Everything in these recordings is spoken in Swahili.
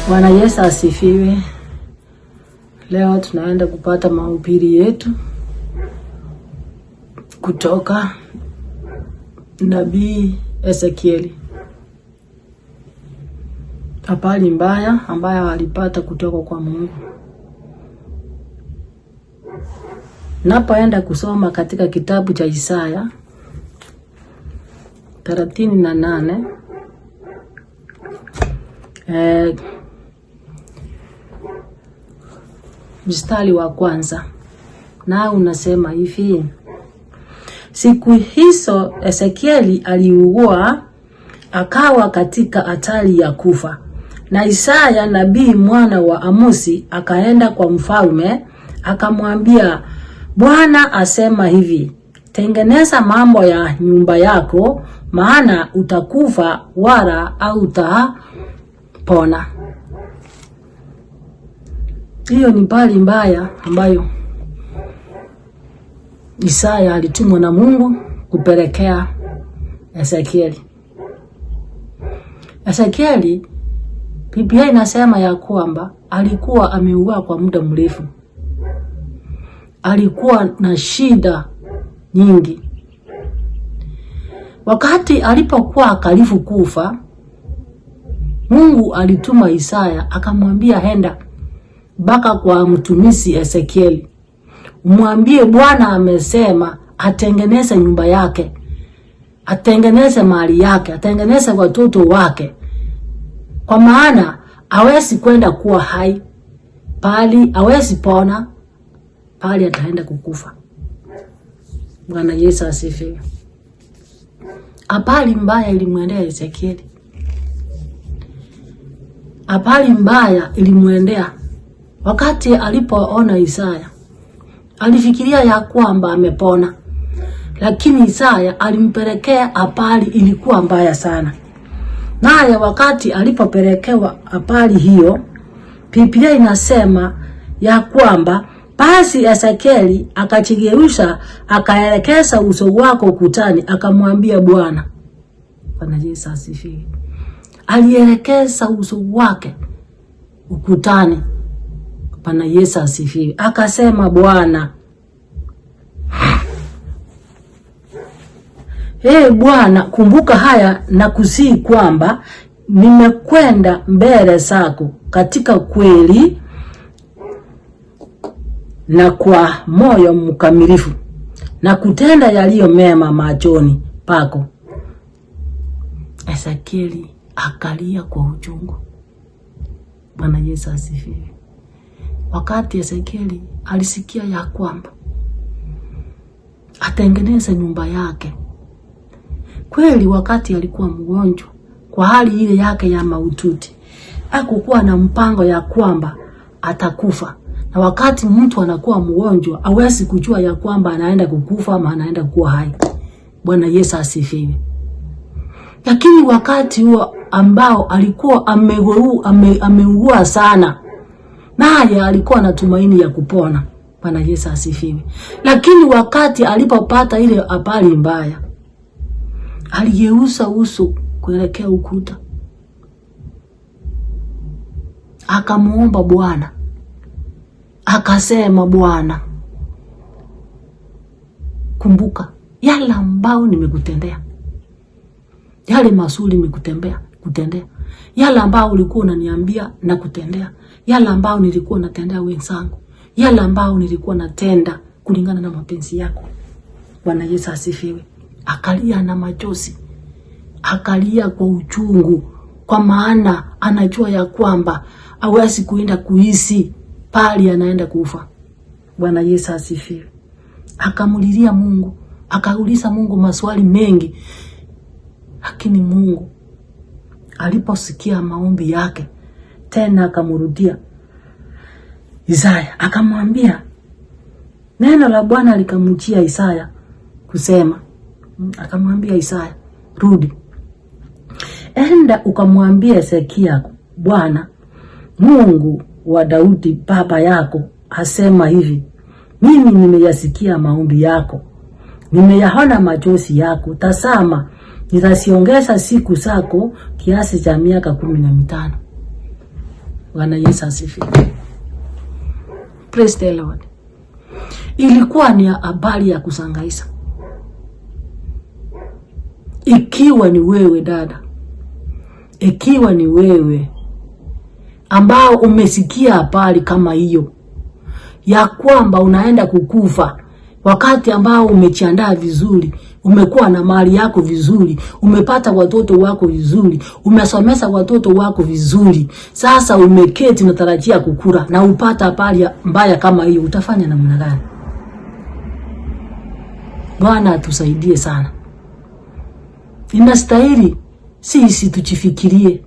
Bwana Yesu asifiwe. Leo tunaenda kupata mahubiri yetu kutoka nabii Ezekieli, habari mbaya ambayo alipata kutoka kwa Mungu. Napoenda kusoma katika kitabu cha Isaya 38 mstari wa kwanza, na unasema hivi: siku hizo Ezekieli aliugua akawa katika hatari ya kufa, na Isaya nabii mwana wa Amosi akaenda kwa mfalme akamwambia, Bwana asema hivi, tengeneza mambo ya nyumba yako, maana utakufa wala hautapona. Hiyo ni bali mbaya ambayo Isaya alitumwa na Mungu kupelekea Ezekieli. Ezekieli, Biblia inasema ya kwamba alikuwa ameugua kwa muda mrefu, alikuwa na shida nyingi. Wakati alipokuwa karibu kufa, Mungu alituma Isaya akamwambia, henda mpaka kwa mtumishi Ezekieli, umwambie Bwana amesema atengeneze nyumba yake, atengeneze mali yake, atengeneze watoto wake, kwa maana hawezi kwenda kuwa hai pali, hawezi pona pali, ataenda kukufa. Bwana Yesu asifiwe. Habari mbaya ilimwendea Ezekieli, habari mbaya ilimwendea wakati alipoona Isaya. Alifikiria ya kwamba amepona, lakini Isaya alimpelekea habari ilikuwa mbaya sana. Naye wakati alipopelekewa habari hiyo, Biblia inasema ya kwamba basi Ezekieli akachigeuza akaelekeza uso wako ukutani, akamwambia Bwana. Bwana Yesu asifiwe. Alielekeza uso wake ukutani. Bwana Yesu asifiwe. Akasema, Bwana, Ee Bwana, kumbuka haya na kusihi kwamba nimekwenda mbele zako katika kweli na kwa moyo mkamilifu na kutenda yaliyo mema machoni pako. Ezekieli akalia kwa uchungu. Bwana Yesu asifiwe. Wakati Ezekieli alisikia ya kwamba atengeneze nyumba yake, kweli wakati alikuwa mgonjwa kwa hali ile yake ya maututi, hakukuwa na mpango ya kwamba atakufa. Na wakati mtu anakuwa mgonjwa hawezi kujua ya kwamba anaenda kukufa ama anaenda kuwa hai. Bwana Yesu asifiwe. Lakini wakati huo ambao alikuwa ameugua sana, naye alikuwa na tumaini ya kupona. Bwana Yesu asifiwe. Lakini wakati alipopata ile habari mbaya, aligeuza uso kuelekea ukuta, akamuomba Bwana, akasema, Bwana, kumbuka yale ambao nimekutendea, yale mazuri nimekutendea, kutendea yale ambao ulikuwa unaniambia na kutendea, yale ambao nilikuwa natendea wenzangu, yale ambao nilikuwa natenda kulingana na mapenzi yako. Bwana Yesu asifiwe. Akalia na machozi, akalia kwa uchungu, kwa maana anajua ya kwamba hawezi kuenda kuishi pali anaenda kufa. Bwana Yesu asifiwe. Akamulilia Mungu, akauliza Mungu maswali mengi, lakini Mungu aliposikia maombi yake tena akamrudia Isaya akamwambia, neno la Bwana likamjia Isaya kusema, akamwambia Isaya, rudi enda ukamwambia Hezekia, Bwana Mungu wa Daudi baba yako asema hivi, mimi nimeyasikia maombi yako, nimeyaona machozi yako. Tazama, Nitaziongeza siku zako kiasi cha miaka 15. Bwana Yesu asifiwe. Praise the Lord. Ilikuwa ni habari ya kusangaisa. Ikiwa ni wewe dada, ikiwa ni wewe ambao umesikia habari kama hiyo ya kwamba unaenda kukufa wakati ambao umejiandaa vizuri, umekuwa na mali yako vizuri, umepata watoto wako vizuri, umesomesha watoto wako vizuri, sasa umeketi unatarajia kukula na upata habari mbaya kama hiyo, utafanya namna gani? Bwana atusaidie sana. Inastahili sisi tujifikirie,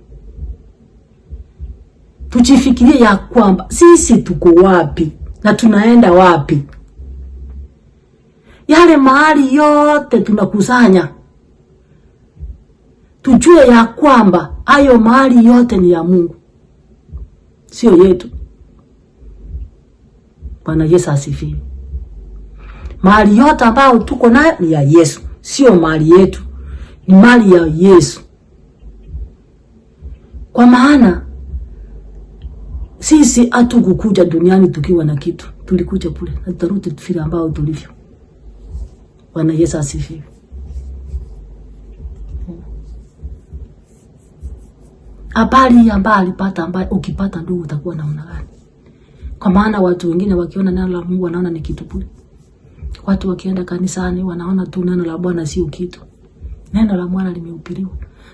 tujifikirie ya kwamba sisi tuko wapi na tunaenda wapi. Yale mahali yote tunakusanya, tujue ya kwamba hayo mahali yote ni ya Mungu, sio yetu. Bwana Yesu asifiwe. Mali yote ambayo tuko nayo ni ya Yesu, sio mali yetu, ni mali ya Yesu. Kwa maana sisi hatukukuja duniani tukiwa na kitu, tulikuja bure na tutarudi vile ambao tulivyo. Bwana Yesu asifiwe. Habari ambayo alipata, ambayo ukipata ndugu utakuwa namna gani? Kwa maana watu wengine wakiona neno la Mungu wanaona ni kitu bure. Watu wakienda kanisani wanaona tu neno la Bwana sio kitu. Neno la Bwana limehubiriwa,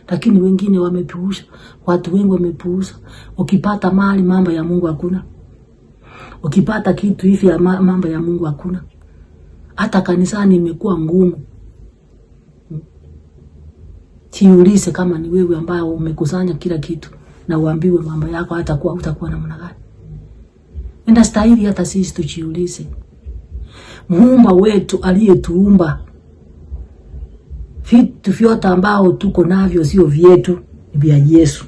lakini wengine wamepuuza. Watu wengi wamepuuza. Ukipata mali, mambo ya Mungu hakuna. Ukipata kitu hivi ya mambo ya Mungu hakuna. Hata kanisani imekuwa ngumu. Jiulize kama ni wewe ambaye umekusanya kila kitu na uambiwe mambo yako hata kuwa utakuwa namna gani. Inastahili hata sisi tujiulize. Muumba wetu aliyetuumba, vitu vyote ambao tuko navyo sio vyetu, ni vya Yesu.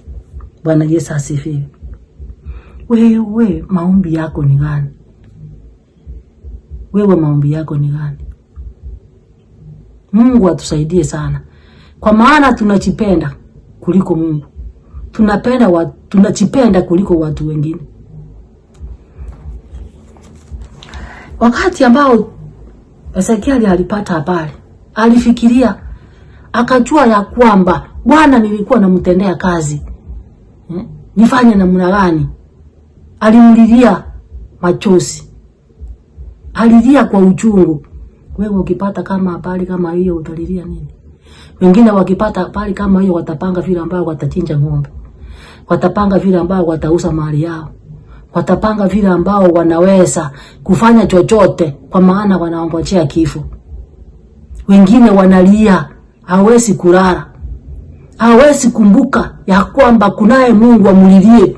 Bwana Yesu asifiwe. Wewe maombi yako ni gani? Wewe maombi yako ni gani? Mungu atusaidie sana, kwa maana tunajipenda kuliko Mungu, tunajipenda kuliko watu wengine. Wakati ambao Ezekieli alipata habari, alifikiria akajua ya kwamba Bwana nilikuwa namtendea kazi, nifanye namna gani? Alimlilia machozi, alilia kwa uchungu. Wewe ukipata kama habari kama hiyo utalilia nini? Wengine wakipata habari kama hiyo watapanga vile ambao watachinja ng'ombe, watapanga vile ambao watauza mali yao, watapanga vile ambao wanaweza kufanya chochote, kwa maana wanaongojea kifo. Wengine wanalia, hawezi kulala, hawezi kumbuka ya kwamba kunaye Mungu amulilie,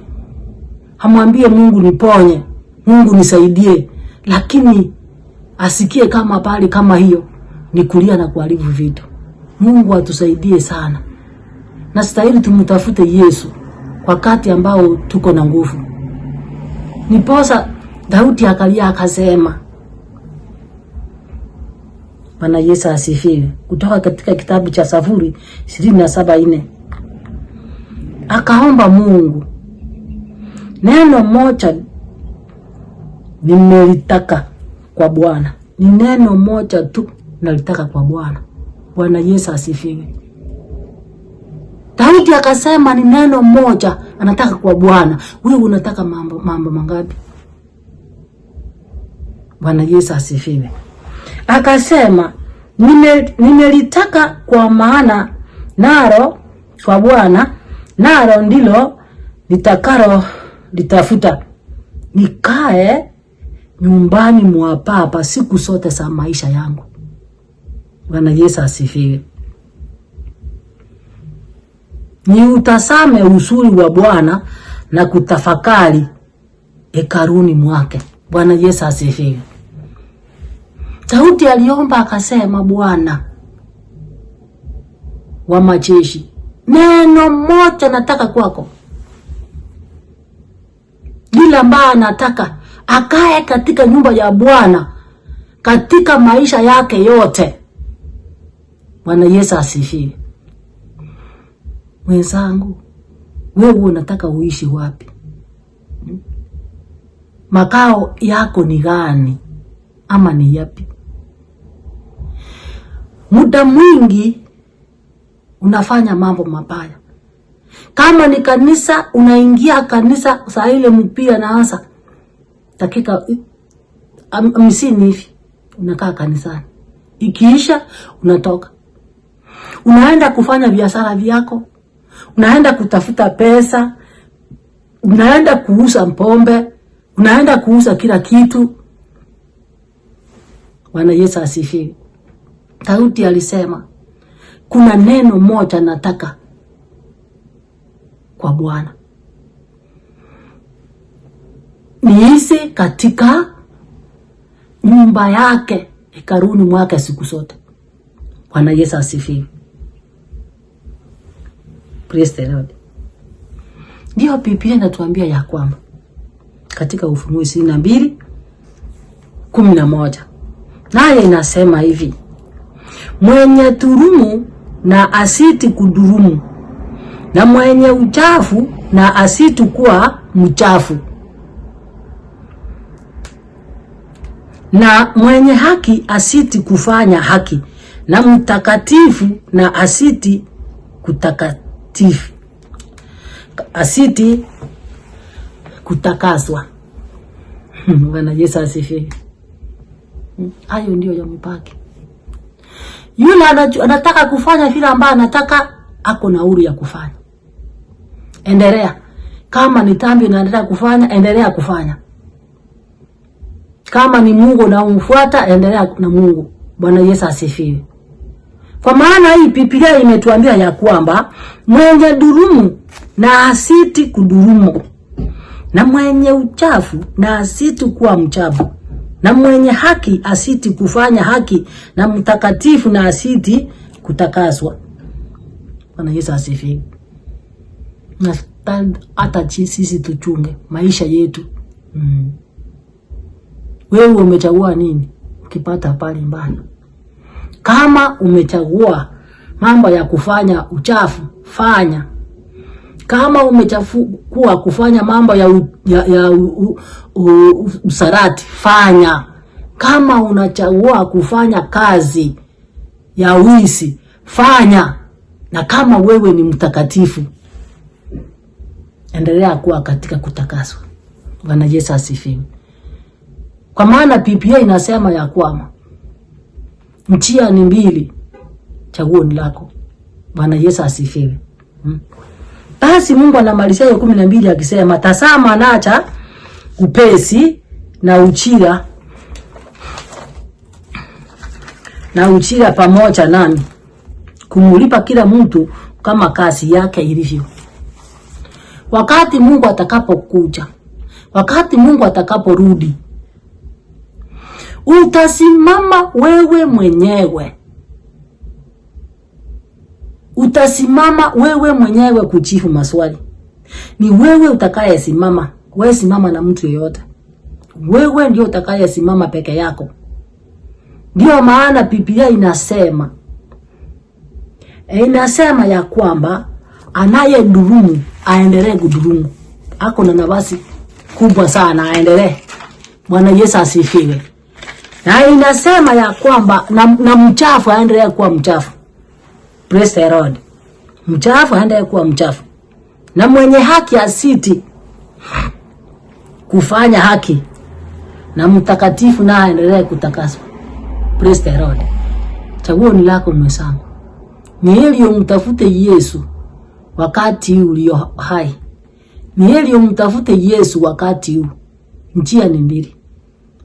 amwambie Mungu niponye, Mungu nisaidie, lakini asikie kama habari kama hiyo ni kulia na kuharibu vitu. Mungu atusaidie sana, na stahili tumtafute Yesu wakati ambao tuko na nguvu. Niposa Daudi akalia akasema, Bwana Yesu asifiwe, kutoka katika kitabu cha Zaburi 27:4 akaomba Mungu, neno moja nimelitaka kwa Bwana, ni neno moja tu nalitaka kwa Bwana. Bwana Yesu asifiwe. Daudi akasema ni neno moja anataka kwa Bwana. Wewe unataka mambo mangapi? Bwana Yesu asifiwe. Akasema nimelitaka kwa maana nalo kwa Bwana, nalo ndilo nitakalo litafuta, nikae nyumbani mwa Baba siku zote za maisha yangu. Bwana Yesu asifiwe. Ni utazame uzuri wa Bwana na kutafakari hekaluni mwake. Bwana Yesu asifiwe. Daudi aliomba akasema, Bwana wa majeshi, neno moja nataka kwako, lile ambaye anataka akae katika nyumba ya Bwana katika maisha yake yote. Bwana Yesu asifiwe. Mwenzangu, wewe unataka uishi wapi? Makao yako ni gani ama ni yapi? Muda mwingi unafanya mambo mabaya. Kama ni kanisa, unaingia kanisa saa ile mpira naanza dakika 50 hivi unakaa kanisani, ikiisha unatoka, unaenda kufanya biashara vyako, unaenda kutafuta pesa, unaenda kuuza pombe, unaenda kuuza kila kitu. Bwana Yesu asifiwe. Daudi alisema kuna neno moja nataka kwa Bwana, niishi katika nyumba yake hekaluni mwake siku zote. Bwana Yesu asifiwe. Praise the Lord. Ndio Biblia inatuambia ya kwamba katika Ufunuo 22:11 naye inasema hivi, mwenye dhurumu na asiti kudurumu, na mwenye uchafu na asiti kuwa mchafu, na mwenye haki asiti kufanya haki, na mtakatifu na asiti kutakatifu, asiti kutakaswa. Bwana Yesu asifiwe. Hayo ndio yamebaki. Yule anataka kufanya vile ambayo anataka, ako na uhuru ya kufanya. Endelea. Kama ni dhambi unaendelea kufanya, endelea kufanya. Kama ni Mungu unamfuata, endelea na Mungu. Bwana Yesu asifiwe. Kwa maana hii Biblia imetuambia ya kwamba mwenye durumu na asiti kudurumu, na mwenye uchafu na asiti kuwa mchafu, na mwenye haki asiti kufanya haki, na mtakatifu na asiti kutakaswa. Bwana Yesu asifiwe. Na hata sisi tuchunge maisha yetu. Wewe umechagua nini ukipata habari mbaya? Kama umechagua mambo ya kufanya uchafu, fanya. Kama umechagua kufanya mambo ya usarati, fanya. Kama unachagua kufanya kazi ya wizi, fanya. Na kama wewe ni mtakatifu, endelea kuwa katika kutakaswa. Bwana Yesu asifiwe. Kwa maana Biblia inasema ya kwamba njia ni mbili, chaguo ni lako. Bwana Yesu asifiwe. Basi Mungu anamalizia hiyo 12 akisema, tazama nacha upesi na ujira na ujira pamoja nami kumulipa kila mtu kama kazi yake ilivyo. Wakati Mungu atakapokuja, wakati Mungu atakaporudi, utasimama wewe mwenyewe. Utasimama wewe mwenyewe kujibu maswali. Ni wewe utakayesimama. Wewe simama na mtu yeyote. Wewe ndio utakayesimama peke yako. Ndio maana Biblia inasema, inasema ya kwamba anayedurumu aendelee kudurumu. Ako na nafasi kubwa sana, aendelee. Bwana Yesu asifiwe. Na inasema ya kwamba na mchafu aendelee kuwa mchafu. Praise the Lord. Mchafu aendelee kuwa mchafu. Na mwenye haki asiti kufanya haki, na mtakatifu naye aendelee kutakaswa. Praise the Lord. Chaguo ni lako mwenzangu. Ni heri umtafute Yesu wakati ulio hai. Ni heri umtafute Yesu wakati huu. Njia ni mbili.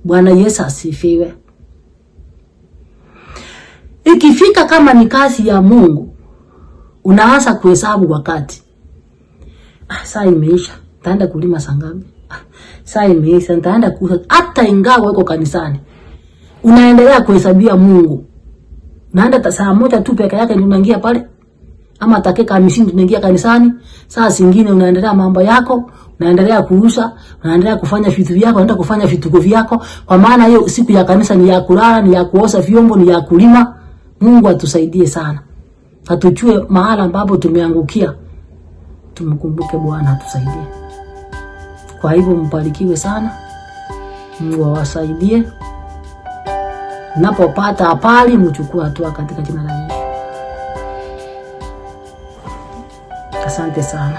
Bwana Yesu asifiwe. Ikifika kama ni kazi ya Mungu, unaanza kuhesabu wakati. Saa imeisha, nitaenda kulima saa ngapi? Saa imeisha, nitaenda kuuza. Hata ingawa uko kanisani, unaendelea kuhesabia Mungu. Naenda saa moja tu peke yake ndio unaingia pale, ama dakika 50 tunaingia kanisani. Saa zingine unaendelea mambo yako, unaendelea kuuza, unaendelea kufanya vitu vyako, unaenda kufanya vituko vyako, kwa maana hiyo siku ya kanisa ni ya kulala, ni ya kuosha vyombo, ni ya kulima. Mungu atusaidie sana. Atujue mahala ambapo tumeangukia. Tumkumbuke Bwana atusaidie. Kwa hivyo mbarikiwe sana, Mungu awasaidie. Napopata habari mchukue hatua katika jina la Yesu. Asante sana,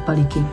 mbarikiwe.